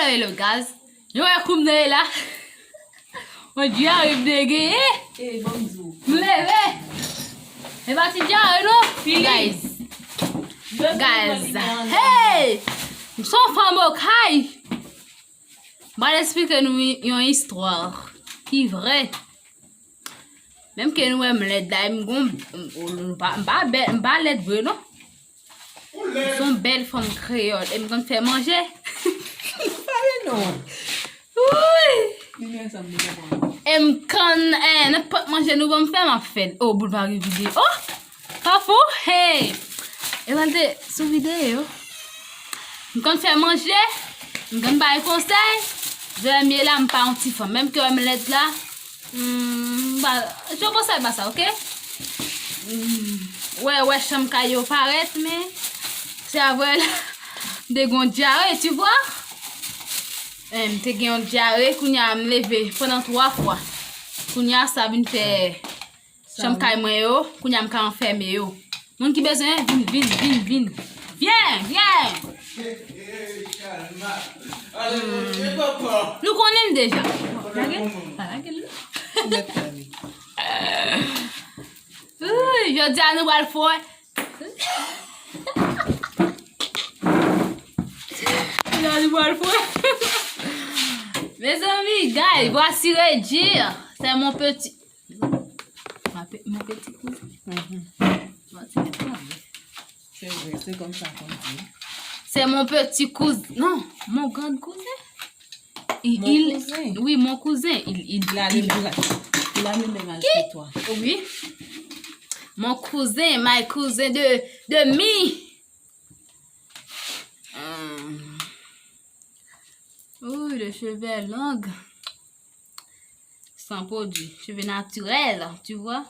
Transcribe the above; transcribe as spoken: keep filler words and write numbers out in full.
Hello guys. Yo wè kou m nan ye la. On dyare m te genyen. Ey, bon m di w. M leve. E pa ti dyare non. Guys. Guys. Hey! M se yon fanm okay. M pral esplike nou yon istwa ki vrè. Menm ke nou wè m lèd la, m gon m pa m pa bèl, m pa lèd vre non. M se yon bèl fanm kreyòl e m konn fè manje. Pale non. Wi! Li menm sa m te konprann. E m konn eh, nenpòt manje nou ban m fè, m ap fè l. Oh, boul pa gen vide. Oh! Kafou, hey! E wè l te sou videyo. M konn fè manje, m konn bay konsèy. Jè m ye la, m pa yon ti fanm. Menm ke wè m lèd la, hmm, m pa, je pense pa sa, ok? Hmm, wè, wè chanm kay yo parèt, men se avè la, m te gon dyare, tu vois? Eh, m te gen yon dyare, kounye a m leve pandan twa fwa. Kounye a sa vin fè chanm kay mwen yo, kounye a m ka anfème yo. Moun ki bezwen, vin, vin, vin, vin. Vyen, vyen. Nou konnen m deja. Lage, lage l. Ui, jodi a nou pral fè. Jodi a nou pral fè. Mes amis, guys, voici Reggie. C'est mon petit. Ma pe- mon petit cousin. Mon petit cousin. Se vre, se konsa konn di. C'est mon petit cousin. Non, mon grand cousin. Il, Mon il- cousin. Oui, mon cousin. Il, il, Il a le il- même âge. Il a le même âge que toi. Oui. Mon cousin, my cousin de, de mi. Hum. Oh, le cheveu long. Sans produit. Cheveux naturels, tu vois.